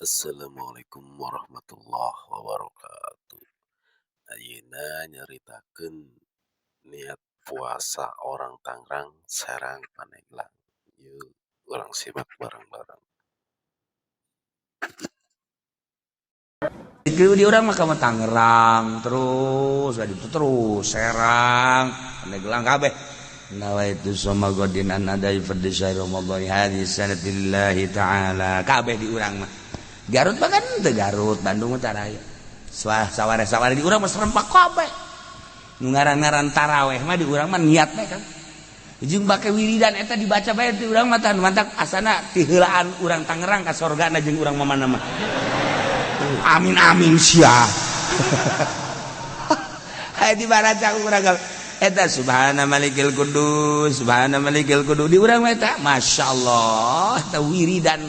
Assalamualaikum warahmatullahi wabarakatuh. Ayeuna nyaritakeun niat puasa orang Tangerang, Serang, Pandeglang. Yuk urang simak bareng-bareng. Di urang mah ka Tangerang terus itu terus Serang, Pandeglang kabeh. Nawaitu soma godin an adai fardhi syahr Ramadan hadhihi sanati lillahi ta'ala kabeh di urang mah. Garut mah kan teu Garut, Bandung mah taraya. Saware-saware di urang mah serempak kabeh. Nu ngaran-ngaran taraweh mah di urang mah niat bae kan. Jeung bake wiridan eta dibaca bae di urang mah tah mantak asana ti heulaan urang Tangerang ka sorgana jeung urang mamana mah. Amin amin sia. Hayu dibaraca ku urang eta subhana malikil qudus, subhana malikil qudus di urang mah eta masyaallah eta wiridan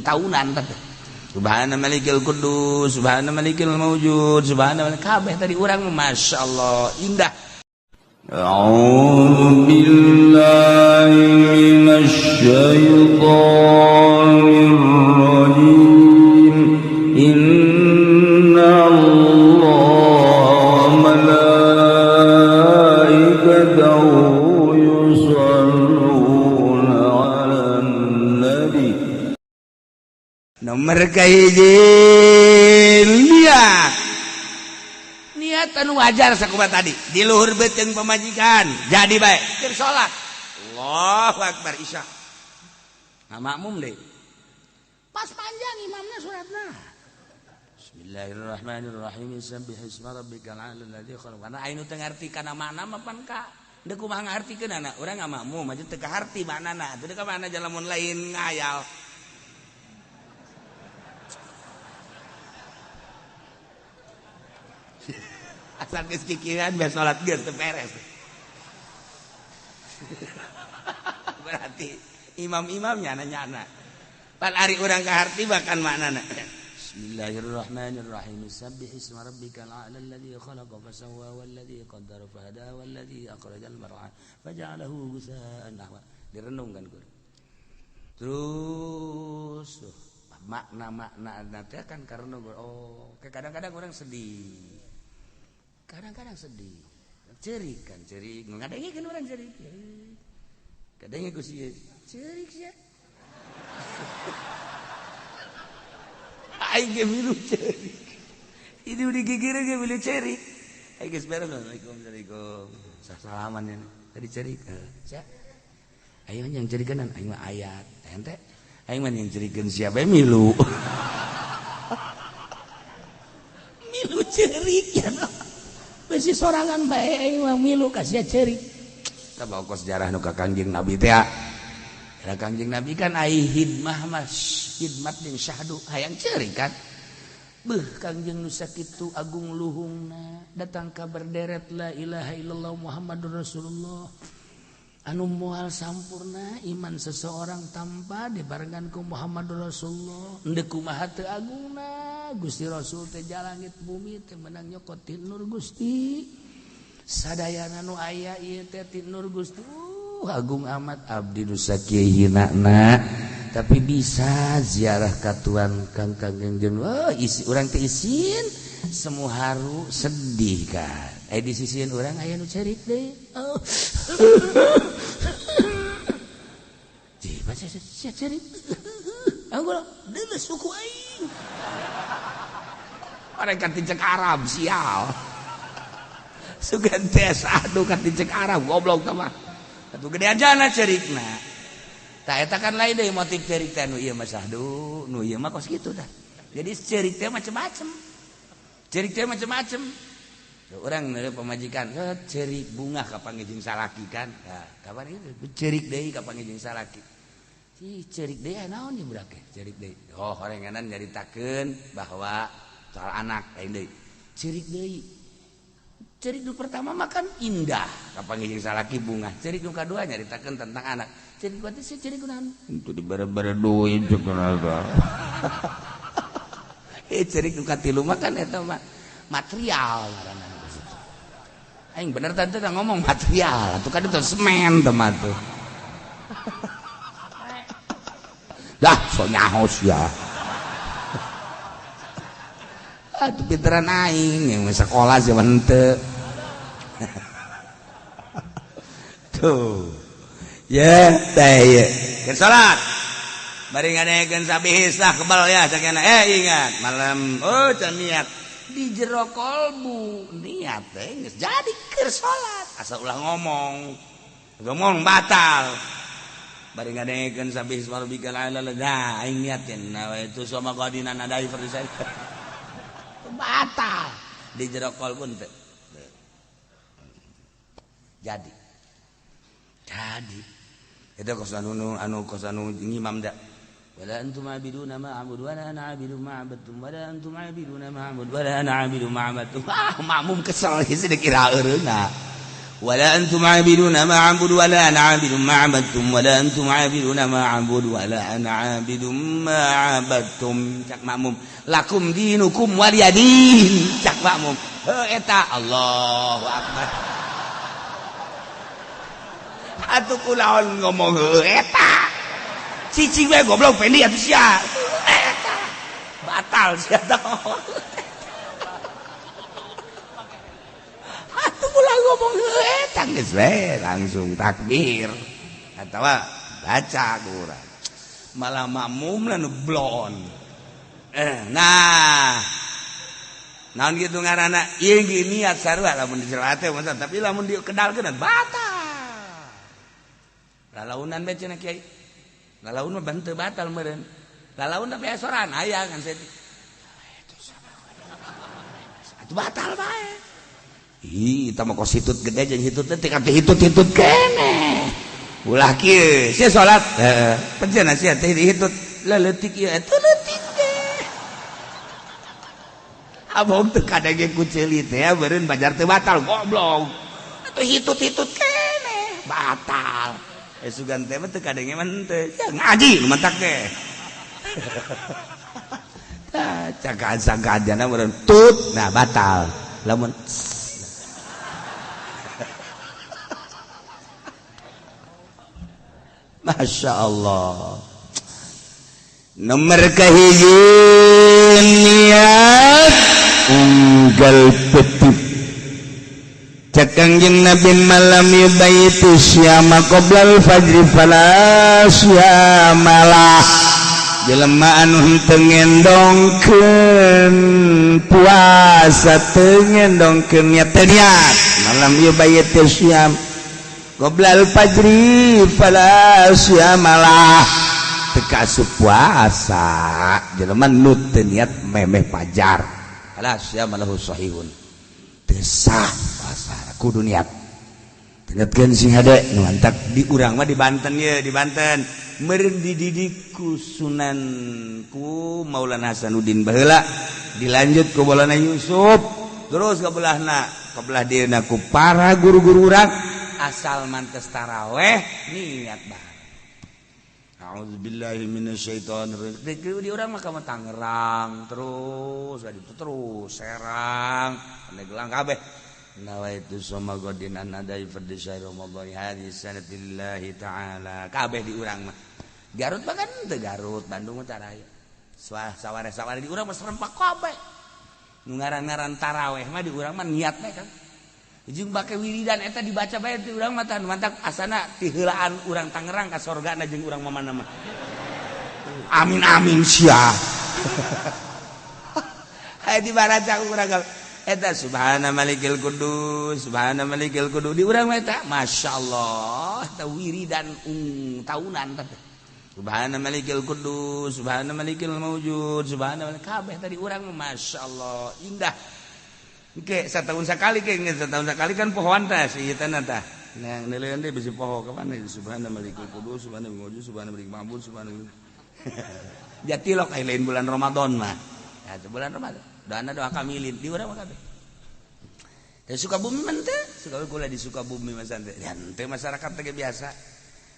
tahunan teh. Subhana malikil qudus, subhana malikil maujud, subhana kabeh tadi urang masyaallah indah. A'udzu billahi minasy syaithanir rajim. Inna Allaha wa malaikatahu yusholluna 'alan nabi. Nomor kahiji niat. Niat anu wajar sakumaha tadi. Di luhur beuteung pamajikan, jadi bae keur salat. Allahu akbar isya. Nah, makmum deui. Pas panjang imamna suratna. Bismillahirrahmanirrahim. Sabbih isma rabbikal a'la alladzi khalaq. Karena aing teu ngarti kana makna mah pan ka. Deuk kumaha ngartikeun anak urang ngamakmum aja teu kaharti maknana. Teu ka mana lamun lain ngayal. Asal geus kikiran beres salat geus teu beres. Berarti imam-imamnya nanya-nanya. Pan ari urang kaharti bahkan maknana. Bismillahirrahmanirrahim. Sabbih isma rabbikal a'la alladzi khalaqa fasawwa walladzi qaddara fahada walladzi akhrajal mar'a faja'alahu ghusaa'an ahwa. Direnungkan ku. Terus makna-makna nanti kan karena oh kadang-kadang orang sedih. Kadang-kadang sedih. Cerik kan, cerik. Ngadengikeun urang cerik. Kadangnya ku sia cerik sia. Aing ge milu cerik. Ini udah gigireun ge milu cerik. Aing geus beres assalamualaikum assalamualaikum. Salaman ya. Tadi cerik. Sia. Aing yang cerikeun aing mah ayat. Ente aing mah yang cerikeun sia bae milu. Milu cerik ya. Besi sorangan bae aing mah milu ka sia cerik. Tah bawa sejarah nu ka Kangjeng Nabi teh. Era Kangjeng Nabi kan ai hidmah mas hidmat jeung syahdu hayang cerik kan. Beuh Kangjeng nu sakitu agung luhungna datang ka berderet la ilaha illallah Muhammadur Rasulullah. Anu moal sampurna iman seseorang tanpa dibarengan ku Muhammadur Rasulullah. Endeu kumaha teu agungna Gusti Rasul teh jalangit bumi teh menang nyokot ti nur Gusti. Sadayana nu aya ieu teh ti nur Gusti. Agung amat abdi nu sakieu hinana tapi bisa ziarah ka Tuan Kang Kangjeng. Wah isi urang teh isin semu haru sedih kan. Di sisian urang aya nu cerik deui. Oh. Jiba sia cerik. Aku deuleuh suku aing. Orang kan tincek Arab sial. Sugan teh aduh kan tincek Arab goblok teh mah. Atuh gede ajana cerikna. Tah eta kan lain deui motif cerik teh nu ieu mah sahdu, nu ieu mah kos kitu tah. Jadi cerik teh macem-macem. Cerik teh macem-macem. Orang pemajikan cerik bunga kapanggih jeung salaki kan. Nah, kabar itu cerik deui kapanggih jeung salaki. Ih cerik deui naon ieu budak cerik deui. Oh horenganan nyaritakeun bahwa soal anak lain deui. Cerik deui. Cerik nu pertama mah kan indah kapanggih jeung salaki bunga. Cerik nu kadua nyaritakeun tentang anak. Cerik ku teh cerik kunaon? Itu dibere-bere duit cenah. Eh cerik nu katilu mah kan eta mah material ngaranna. Aing bener tante ngomong material, tuh kan itu semen teman tuh. Dah, so nyahos ya. Atuh pinteran aing yang sekolah sih henteu. Tuh. Ya, teh ieu. Keur salat. Bari ngadengekeun sabihis lah kebal ya sakena. Ingat malam oh can niat di jero kolbu niat teh geus jadi keur salat asa ulah ngomong. Ngomong batal. Bari ngadengekeun sabihis warbikal ala la aing niat teh itu sama qadina nadai fardhu. Batal di jero kolbu teh. Jadi. Jadi itu kos anu anu kos anu ngimam da. Wala antum abiduna ma a'budu wala ana abidu ma abadtum wala antum abiduna ma a'budu wala ana abidu ma abadtum. Ah, makmum kesel sih dikira eureuna. Wala antum abiduna ma a'budu wala ana abidu ma abadtum wala antum abiduna ma a'budu wala ana abidu ma abadtum. Cak makmum, lakum dinukum waliyadin. Cak makmum. Heuh eta Allahu akbar. Atuh kulaon ngomong heuh eta. Cicing we goblok pendi atuh sia. Eta batal sia tah. Atuh kula ngomong heuh eta geus we langsung takbir atawa baca kurang. Malah makmum lah nu blon. Nah. Naon kitu ngaranna? Ieu ge niat sarua lamun di jero hate tapi lamun dikedalkeun batal. Lalaunan bae cenah kiai. Lalaun mah banteu batal meureun. Lalaun tapi esoran aya kan saya. Atuh batal bae. Ih, eta mah kos hitut gede jeung hitut teh teh hitut-hitut keneh. Ulah kieu, sia salat. Heeh, penceuna sia teh dihitut. Leutik ieu eta leutik teh. Abong teu kadenge ku ceuli teh meureun bajar teu batal goblok. Atuh hitut-hitut keneh batal. Sugan teh mah teu kadenge mah henteu. Ya ngaji nu mantak teh. Tah cagad-cagadna meureun tut nah batal. Lamun Masya Allah. Nomor kahiji niat unggal petik. Cek Kangjeng Nabi malam yubayitu syama qoblal fajri fala syamalah. Jelema anu henteu ngendongkeun puasa teu ngendongkeun niat teu niat malam yubayitu syam qoblal fajri fala syamalah. Teu kaasup puasa jelema nu teu niat memeh fajar fala syamalahu sahihun. Teu sah puasa kudu niat. Ingatkeun sing hade nu mantak di urang mah di Banten ye, di Banten meureun dididik ku Sunan ku Maulana Hasanuddin baheula dilanjut ku Maulana Yusuf terus ka belahna ka belah dieuna ku para guru-guru urang asal mantes taraweh niat bae. A'udzubillahi minasyaitonir rajim. Di urang mah ka Tangerang terus ka terus Serang Pandeglang kabeh. Nawaitu soma godin an adai fardhi syahr Ramadan hadhihi sanatillahi ta'ala. Kabeh di urang mah. Garut mah kan teu Garut, Bandung mah taraya. Saware-saware di urang mah serempak kabeh. Nu ngaran-ngaran taraweh mah di urang mah niat we kan. Jeung bake wiridan eta dibaca bae di urang mah tah mantak asana ti heulaan urang Tangerang ka sorgana jeung urang mamana mah. Amin amin sia. Hayu dibaraca ku urang. Eta subhana malikil kudus, subhana malikil kudus di urang mah eta masyaallah eta wiridan taunan teh. Subhana malikil kudus, subhana malikil maujud, subhana kabeh tadi urang mah masyaallah indah. Engke satahun sakali ke satahun sakali kan pohoan tah si ieu teh tah. Nah neuleun deui bisi poho ka mana subhana malikil kudus, subhana maujud, subhana malikil mabud, subhana. Jatilok aya lain bulan Ramadan mah. Ya bulan Ramadan. Doana doa kamilin di urang mah kabeh. Da Sukabumi mah teh, Sukabumi kula di Sukabumi mah santai. Ya henteu masyarakat teh biasa.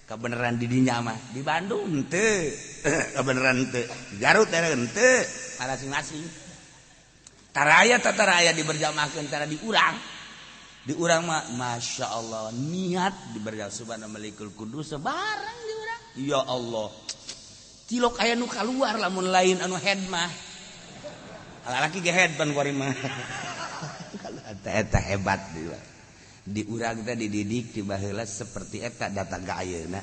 Kabeneran di dinya mah, di Bandung henteu. Kabeneran henteu. Di Garut teh henteu, masing-masing. Taraya tataraya diberjamaahkeun tara di urang. Di urang mah Masya Allah niat diberjamaah subhana malikul kudus sebarang di urang. Ya Allah. Tilok aya nu kaluar lamun lain anu head mah. Lalaki ge headband kuari mah. Eta eta hebat di urang teh dididik di baheula seperti eta datang ka ayeuna.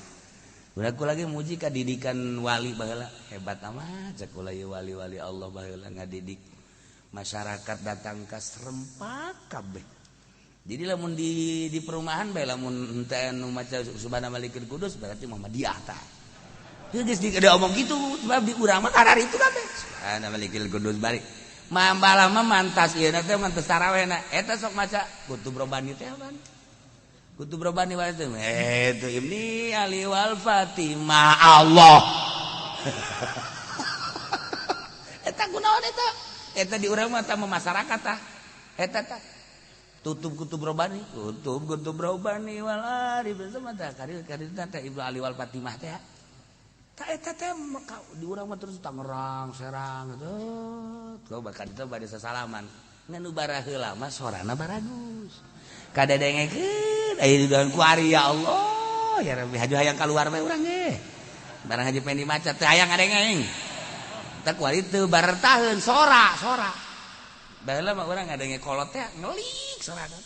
Urang ku lagi muji ka didikan wali baheula hebat amat cek kula ieu wali-wali Allah baheula ngadidik masyarakat datang ka serempak kabeh. Jadi lamun di perumahan bae lamun henteu anu maca Subhana Malikil Kudus berarti Muhammadiyah tah. Ieu geus di omong kitu sebab di urang mah karar itu kabeh. Subhana Malikil Kudus balik. Mambala mah mantas ieu teh mantas tarawehna eta sok maca kutub robani teh ban. Kutub robani wae teh itu Ibni Ali wal Fatimah Allah. Eta kunaon eta? Eta di urang mah tah masyarakat tah. Eta tah tutub kutub robani, kutub kutub robani wal ari bersama tah karir karir teh Ibnu Ali wal Fatimah teh. Ta eta teh di urang mah terus Tangerang, Serang tuh. Kau bakal itu bade sasalaman. Ngan nu baraheula mah sorana baragus. Kadedengekeun aya di daun kuari ya Allah, ya Rabbi haju hayang kaluar bae urang ge. Barang haji pendi maca teu hayang ngadengeng. Teh kuari teu bartaheun sora, sora. Baheula mah urang ngadenge kolot teh ngelik sorana.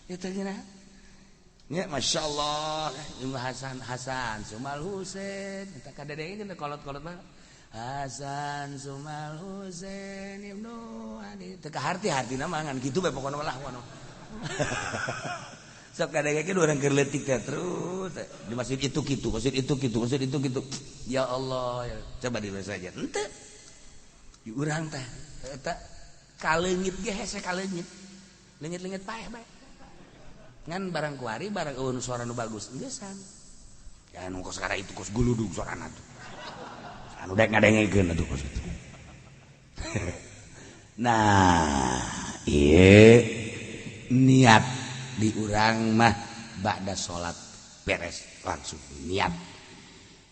Itu geuna. Ya Masya Allah Ibnu Hasan Hasan Sumal Husain eta kadedengekeun kolot-kolot mah. Hasan Sumal Husain Ibnu Ali teu kaharti hartina mah ngan kitu bae pokona lah wono. Sok kadengekeun urang keur leutik teh terus di masjid itu kitu, masjid itu kitu, masjid itu kitu. Ya Allah, ya. Coba di saja. Henteu. Di urang teh eta kaleungit ge hese kaleungit. Leungit-leungit paeh bae. Ngan barang kuari barang eueun suara nu bagus geusan. Ya nu kos kara itu kos guludug sorana tuh. Anu dek ngadengekeun atuh kos itu. Nah, ieu niat di urang mah ba'da salat beres langsung niat.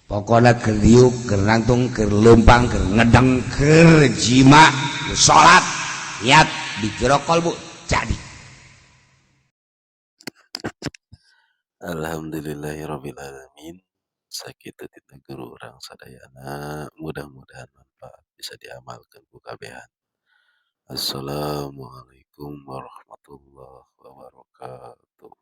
Pokona keur diuk, keur nangtung, keur leumpang, keur ngedeng, keur jima, salat, niat di jero kalbu jadi. Alhamdulillahirabbil alamin. Sakitu tina guru urang sadayana, mudah-mudahan manfaat bisa diamalkeun ku kabehan. Assalamualaikum warahmatullahi wabarakatuh.